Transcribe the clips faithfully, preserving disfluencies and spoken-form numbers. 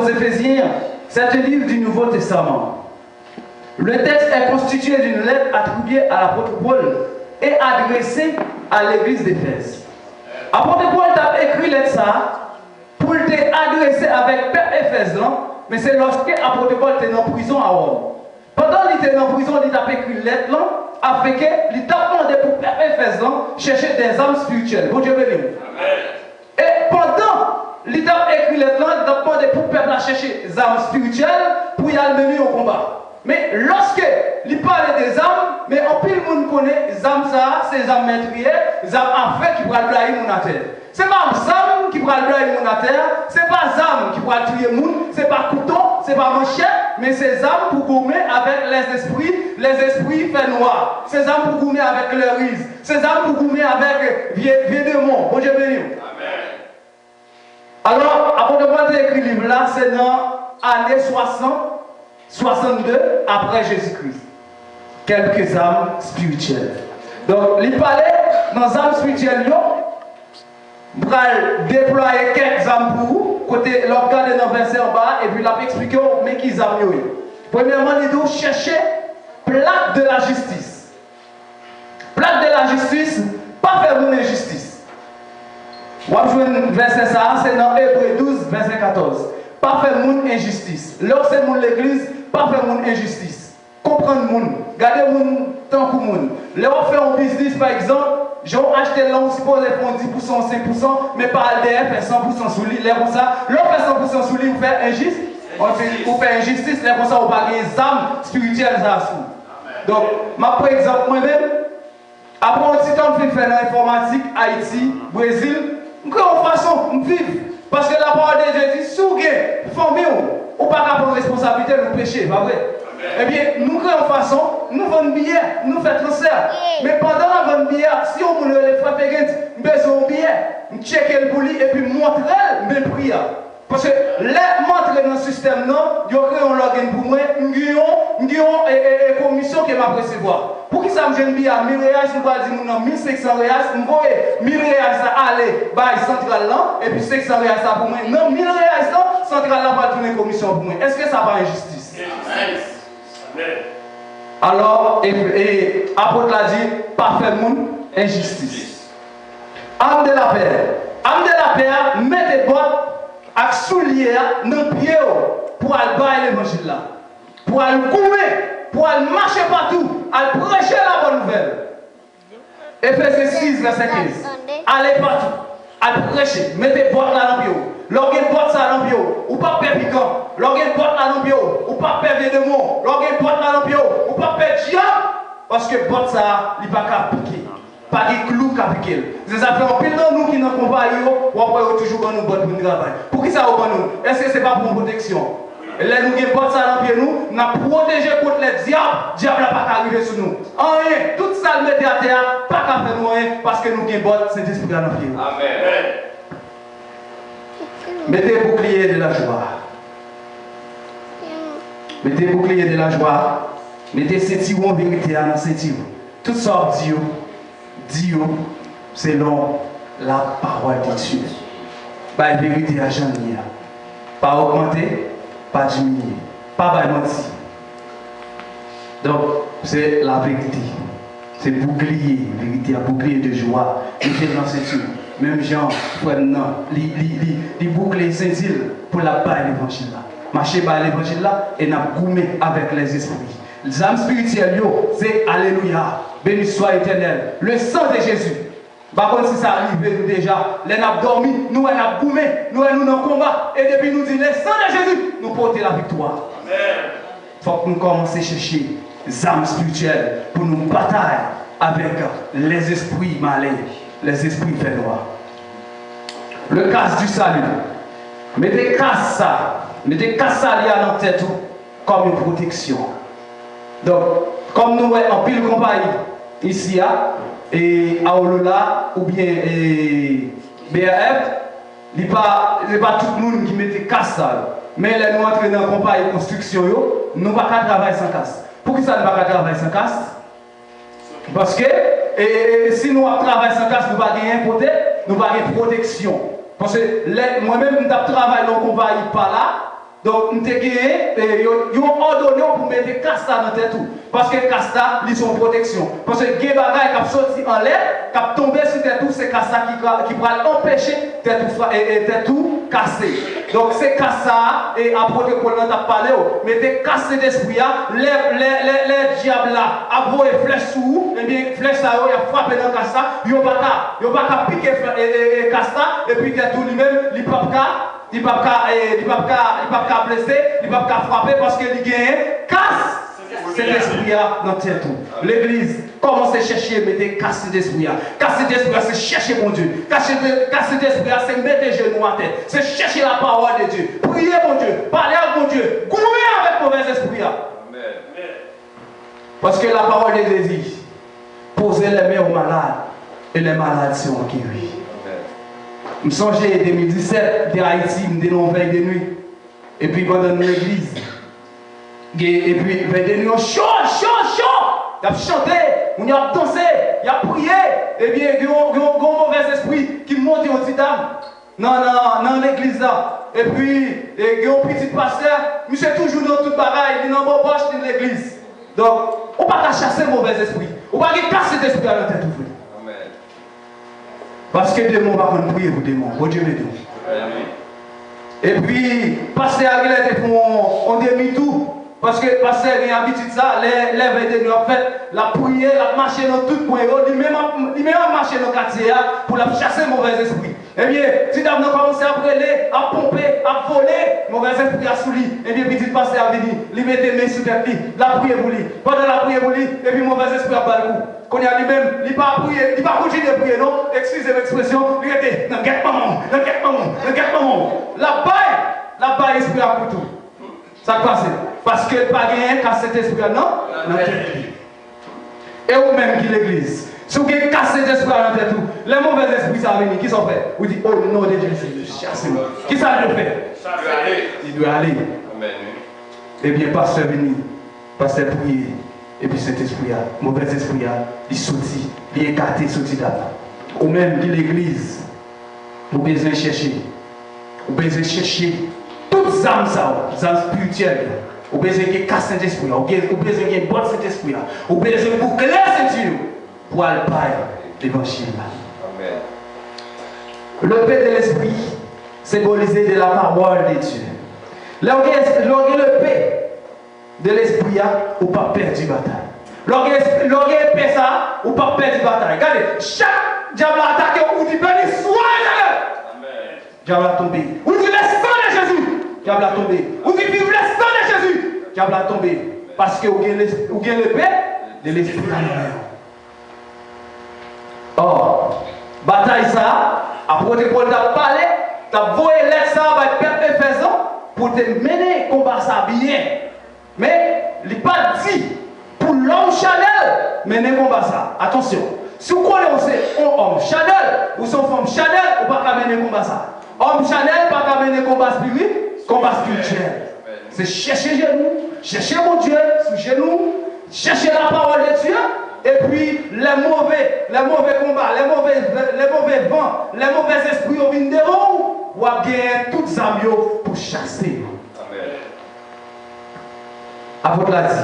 Éphésiens, c'est un livre du Nouveau Testament. Le texte est constitué d'une lettre attribuée à l'apôtre Paul et adressée à l'église d'Éphèse. Apot Pòl t ap ekri lèt sa a pou l te adrese avèk pèp Efèz lan, men se lòske apot Pòl te nan prizon a Wòm. Pandan li te nan prizon, li t ap ekri lèt lan, afenke li t ap mande pou pèp Efèz lan chèche dèzam espirityèl. Bondye beni w. E pandan li t ap ekri lèt lan, li t ap mande pou pèp la chèche zam espirityèl pou y al mennen yon konba. Men lòske li pale de zam, men anpil moun konnen zam sa a se zam mètriye, zam afe ki pral blayi moun atè. Se pa zam ki pral blayi moun atè, se pa zam ki pral tiye moun, se pa kouto, se pa manchèt, men se zam pou goumen avèk lèzespri, lèzespri fènwa. Se zam pou goumen avèk klèriz. Se zam pou goumen avèk vye, vye demon. Bondye beni w. Alò, apot Pòl te ekri liv la, se nan ane swasant, swasannde apre Jezikri. Kèlke zam espirityèl. Donk, li pale nan zam espirityèl yo, m pral deplwaye kèk zam pou ou, kote lè w ap gade nan vèsè anba a, epi l ap eksplike w men ki zam yo ye. Premyèman, li di w chèche plak de la jistis. Plak de la jistis, pa fè moun enjistis. W ap jwenn vèsè sa a, se nan Ebre douz, vèsè katòz. Pa fè moun enjistis. Lè w se moun legliz, pa fè moun enjistis. Konprann moun. Gade moun tankou moun. Lè w ap fè yon biznis, pa egzanp, jan w achte l lan, ou sipoze fè yon dis pousan, yon senk pousan, men pa al dèyè fè san pousan sou li. Lè konsa, lè w fè san pousan sou li, ou fè enjis-, ou fè, ou fè enjistis. Lè konsa, ou pa gen zam espirityèl sa a sou ou. Donk, m ap pran egzanp mwen menm. Apre yon ti tan m fin fè nan enfòmatik, Ayiti, Brezil, m kreye yon fason m viv. Paske lapawòl de Dye di, si w gen fanmi w, ou pa ka pran responsablite lè w peche, pa vre? Ebyen, nou kreye yon fason, nou vann biyè, nou fè transfè. Men pandan n ap vann biyè a, si yon moun rele frè Pegens, m bezwen yon biyè, m tcheke l pou li epi m montre l men pri a. Paske lè m antre nan sistèm nan, yo kreye yon login pou mwen, m gen yon, m gen yon e, e, e, komisyon ke m ap resevwa. Poukisa m jwenn biyè a mil reyal, si m pral di moun nan mil senk san reyal, m voye mil reyal sa ale bay santral lan, epi senk san reyal sa pou mwen. Nan mil reyal sa, santral la pral tounen komisyon pou mwen. Èske sa pa enjistis? Alò, e, e, apot la di, pa fè moun enjistis. Ame de lapè. Ame de lapè a, mete bòt ak soulye a nan pye w pou al bay levanjil la, pou al goumen, pou al mache patou, al preche labòn nouvèl. Efesyen sis, vèsè kenz. Ale patou, al preche, mete bòt la nan pye w. Lè w gen bòt sa a nan pye w, ou p ap pè pikan. Lè w gen bòt la nan pye w, ou p ap pè vye demon. Lè w gen bòt la nan pye w, ou p ap pè dyab, paske bòt sa a, li pa ka pike. Pa gen klou k ap pike l. Se sa k fè anpil nan nou ki nan konpayi yo, w ap wè yo toujou ban nou bòt pou n travay. Poukisa yo ban nou l? Èske se pa pou yon pwoteksyon? Lè nou gen bòt sa nan pye nou, n ap pwoteje kont lè dyab, dyab la pa ka rive sou nou. Anyen, tout sa l mete atè a, pa ka fè nou anyen, paske nou gen bòt Sentespri a nan pye nou. Amèn. Mettez bouclier de la joie. Mettez bouclier de la joie. Mete sentiwon verite a nan senti w. Tout sa w ap di yo, di yo selon la parole de Dieu. Bay verite a jan l ye a. Pa ogmante, pa diminye. Pa bay manti. Donk, se laverite. Se bouclier, verite a, bouclier de joie. Mete l nan senti w. Menm jan frè m nan, li, li, li, li boukle senti l pou l ap bay levanjil la. Mache bay levanjil la, e n ap goumen avèk lèzespri. Zam espirityèl yo, se alelouya, béni soit l'Éternel, le sang de Jésus. M pa konn si sa rive nou deja. Lè n ap dòmi, nou wè n ap goumen, nou wè nou nan konba. E depi nou di, le sang de Jésus, nou pote laviktwa. Amèn. Fòk nou kòmanse chèche zam espirityèl pou nou batay avèk lèzespri malen, lèzespri fènwa. Le casque du salut. Mete kas sa, mete kas sali a nan tèt ou kòm yon pwoteksyon. Donk, kòm nou wè anpil konpayi isi a, e Aolola oubyen e B R F, li pa, se pa tout moun ki mete kas sa yo. Men lè nou antre nan konpayi konstriksyon yo, nou pa ka travay san kas. Poukisa nou pa ka travay san kas? Paske, e, e, e, si nou ap travay san kas, nou pa genyen kote, nou pa gen pwoteksyon. Paske lè, mwen menm, m t ap travay nan yon konpayi pa la, Donk, m te genyen, e, yo, yo òdone w pou mete kas la nan tèt ou. Paske kas la, li se yon pwoteksyon. Paske gen bagay k ap soti anlè, k ap tonbe sou tèt ou, se kas la ki, ka- ki pral anpeche tèt ou, fra- e, e, tèt ou kase. Donk, se kas sa a, e, apot Pòl nan t ap pale w. Mete kas Sentespri a, lè, lè, lè, lè dyab la ap voye flèch sou ou, ebyen, flèch sa yo, y ap frape nan kas la, yo pa ka, yo pa ka pike flè- e, e, e, kas la, epi tèt ou li menm, li p ap ka Li p ap ka, eh, li p ap ka, li p ap ka blese, li p ap ka frape paske li genyen kas Sentespri a nan tèt ou. Legliz, kòmanse chèche mete kas Sentespri a. Kas Sentespri a se chèche Bondye. Kas Sente- kas Sentespri a se mete jenou atè. Se chèche la parole de Dieu. Priye Bondye, pale ak Bondye, goumen avèk movèzespri a. Paske la parole de Dieu dit, posez les mains aux malades et les malades seront guéris. M sonje de mil disèt, m te Ayiti, m te nan yon vèy de nwi. Epi pandan n nan legliz, gen, epi vèy de nwi an cho, cho, cho! Y ap chante, moun yo ap danse, y ap priye. Ebyen, gen yon, gen yon, gen yon movèzespri ki monte yon ti dam nan, nan, nan legliz la. Epi, e, gen yon pitit pastè, misye toujou nan tout bagay, li nan bòbòch, li nan legliz. Donk, ou pa ka chase movèzespri. Ou pa gen kas Sentespri a nan tèt ou, frè. Paske demon pa konn priye pou demon. Bondye beni w. Epi, pastè a genlè te fè yon, yon demi tou. Paske pastè gen abitid sa, lè, lè vèy de nwi ap fèt, l ap priye, l ap mache nan tout kwen yo, li menm ap, li menm ap mache nan katye a pou l ap chase movèzespri. Ebyen, ti dam nan kòmanse ap rele, ap ponpe, ap vole, movèzespri a sou li. Ebyen, pitit pastè a vini, li mete men sou tèt li, l ap priye pou li. Pandan l ap priye pou li, epi movèzespri a ap ba l kou. Kounye a li menm, li pa priye, li pa kontinye priye non, eskize m ekspresyon, li rete nan gèt manman w, nan gèt manman w, nan gèt manman w. L ap bay, l ap bay espri a kou tou. Sa k pase? Paske l pa genyen kas Sentespri a nan, nan tèt li. E ou menm ki legliz, si w gen kas Sentespri a nan tèt ou, lè movèzespri sa a vini, kisa w fè? Ou di, "O non de Jezi, chase l." Kisa l dwe fè? Li dwe ale. Ebyen, pastè vini, pastè priye, epi Sentespri a, movèzespri a, li soti, li ekate soti dam nan. Ou menm ki legliz, ou bezwen chèche, ou bezwen chèche tout zam sa yo, zam espirityèl yo. Ou bezwen gen kas Sentespri a, ou gen, ou bezwen gen bòt Sentespri a, ou bezwen boukle senti w pou al bay levanjil la. L'épée de l'esprit, symbolisée de la parole de Dieu. Lè w gen, lè w gen lepe de lespri a, ou p ap pèdi batay. Lè w gen, lè w gen epe sa a, ou p ap pèdi batay. Gade, chak dyab la atake w, ou di, "Beni swa Letènèl!" Dyab la tonbe. Ou di, "Le sang de Jésus!" Dyab la tonbe. Ou di, "Vive le sang de Jésus!" Dyab la tonbe. Paske ou gen les- ou gen lepe de lespri a nan men w. Ò, batay sa a, apot Pòl t ap pale, t ap voye lèt sa a bay pèp Efèz lan pou te mennen konba sa a byen. Men, li pa t di pou lòm chanèl mennen konba sa a. Atansyon, si w konnen w se yon òm chanèl, ou se yon fanm chanèl, ou pa ka mennen konba sa a. Òm chanèl pa ka mennen konba espiri- konba espirityèl. Se chèche jenou, chèche Bondye sou jenou, chèche la parole de Dieu, epi lè move, lè move konba, lè move, lè move van, lè movèzespri yo vin devan w, w ap genyen tout zam yo pou chase yo. Apot la di,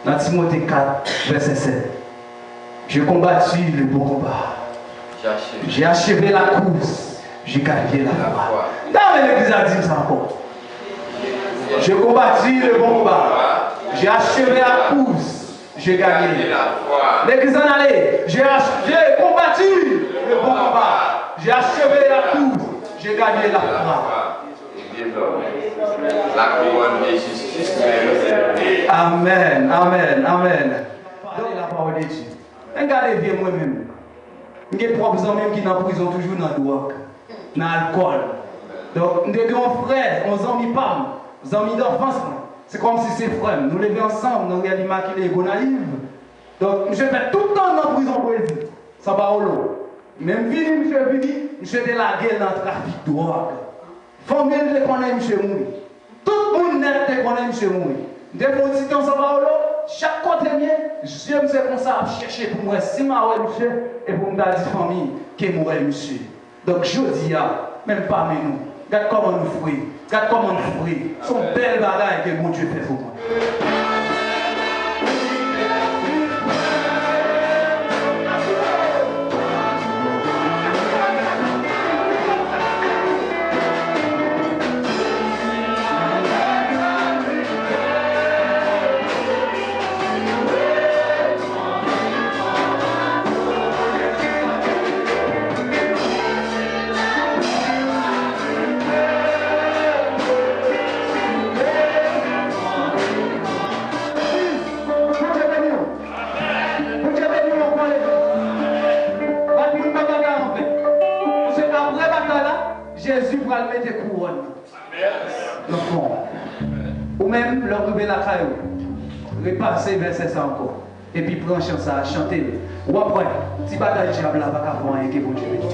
nan Timote kat, vèsè sèt, "J'ai combattu le bon combat. J'ai achevé la course. J'ai gagné la foi." M ta renmen legliz la di m sa ankò. "J'ai combattu le bon combat. J'ai achevé la course. J'ai gagné." Legliz, ann ale. "J'ai ach- j'ai combattu le bon combat. J'ai achevé la course. J'ai gagné la foi." Amèn, amèn, amèn. Pale la parole de Dieu. Ann gade vye mwen menm. M gen pwòp zanmi m ki nan prizon toujou nan dwòg, nan alkòl. Donk, m te gen yon frè, yon zanmi pa m, zanmi danfans mwen. Se kòmsi se frè m. Nou leve ansanm nan Riyèl Imakile, Gonayiv. Donk, misye fè tout tan nan prizon Brezil, São Paulo. Men m vini, misye vini, misye te lage l nan trafik dwòg. Fanmi l te konnen misye mouri. Tout moun nèt te konnen misye mouri. M te fè yon ti tan São Paulo, chak kote m ye, je m se konsa ap chèche pou m wè si m a wè misye, e pou m ta di fanmi ke m wè misye. Donk, jodi a, menm pami nou, gad kòman nou fre. Gad kòman m fre. Se yon bèl bagay ke Bondye fè pou mwen. Bondye beni w. Bondye beni w ankò, legliz. Bat pou n pran batay anpè. Paske apre batay la, Jezi pral mete kouwòn nan. Nan fon. Ou menm, lè w rive lakay ou, repase vèsè sa ankò. Epi pran chan sa a, chante l. W ap wè, ti batay dyab la pa ka fè w anyen ke Bondye beni.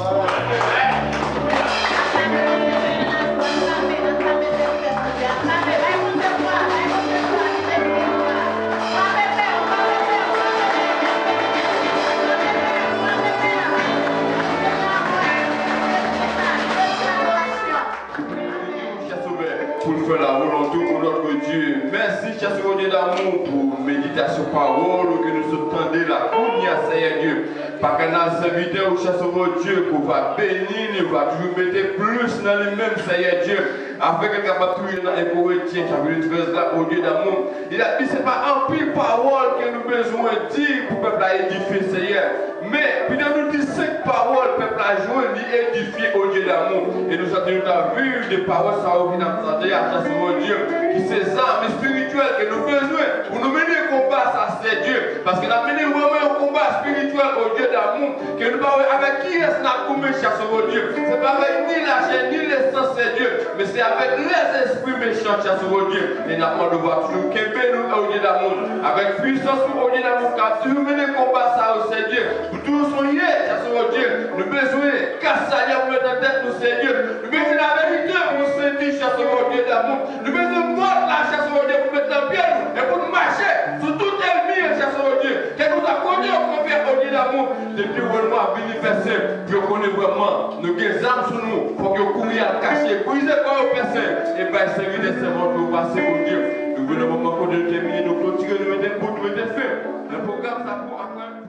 Chè Sovè, pou l fè la volonté de notre Dieu. Mèsi, chè Sovè Dye damou, pou meditasyon pawòl ou ke nou sot tande la kounye a, Seyè Dye. Pa kanal sèvitè ou, chè Sovè Dye, ke w va beni li, ou va toujou mete plis nan li menm, Seyè Dye. Afin ke l kapab tounen nan en Korentyen, chapit trèz la, o Dye damou. Li ap di, se pa anpil pawòl ke nou bezwen di pou pèp la edifye, Seyè. Men, pito nou di senk pawòl pèp la jwenn, li edifye, o Dye damou. E nou santi nou ta viv de pawòl sa yo ki n ap tande a, chè Sovè Dye, ki se zam espirityèl ke nou bezwen pou nou mennen konba sa, Seyè Dye. Paske n ap mennen vrèman yon konba espirityèl, o Dye damou, ke nou pa wè avèk kiyès n ap goumen, chè Sovè Dye. Se pa avèk ni lachè, ni lesan, Seyè Dye. Men se avèk lèzespri mechan, chè Sovè Dye. E n ap mande w va toujou kenbe nou, o Dye damou, avèk pwisans ou, o Dye damou, k ap toujou mennen konba sa yo, Seyè Dye. Pou toujou sonje, chè Sovè Dye, nou bezwen kas salè pou met nan tèt nou, Seyè Dye. Nou bezwen laverite pou nou sezi, chè Sovè Dye damou. Nou bezwen mòd la, chè Sovè Dye, pou met nan pye nou e pou nou mache sou tout ènmi an, chè Sovè Dye. Kèlkeswa kote yo kanpe, o Dye damou, depi w wè nou ap vini, Pè Sen, pou yo konnen vrèman nou gen zam sou nou, fòk yo kouri al kache, brize kò yo, Pè Sen, e bay sèvitè sèvant yo pase, Bondye. Nou vin nan moman kote nou tèmine, nou klotire, nou mete bout, nou mete fen nan pwogram sa pou apre.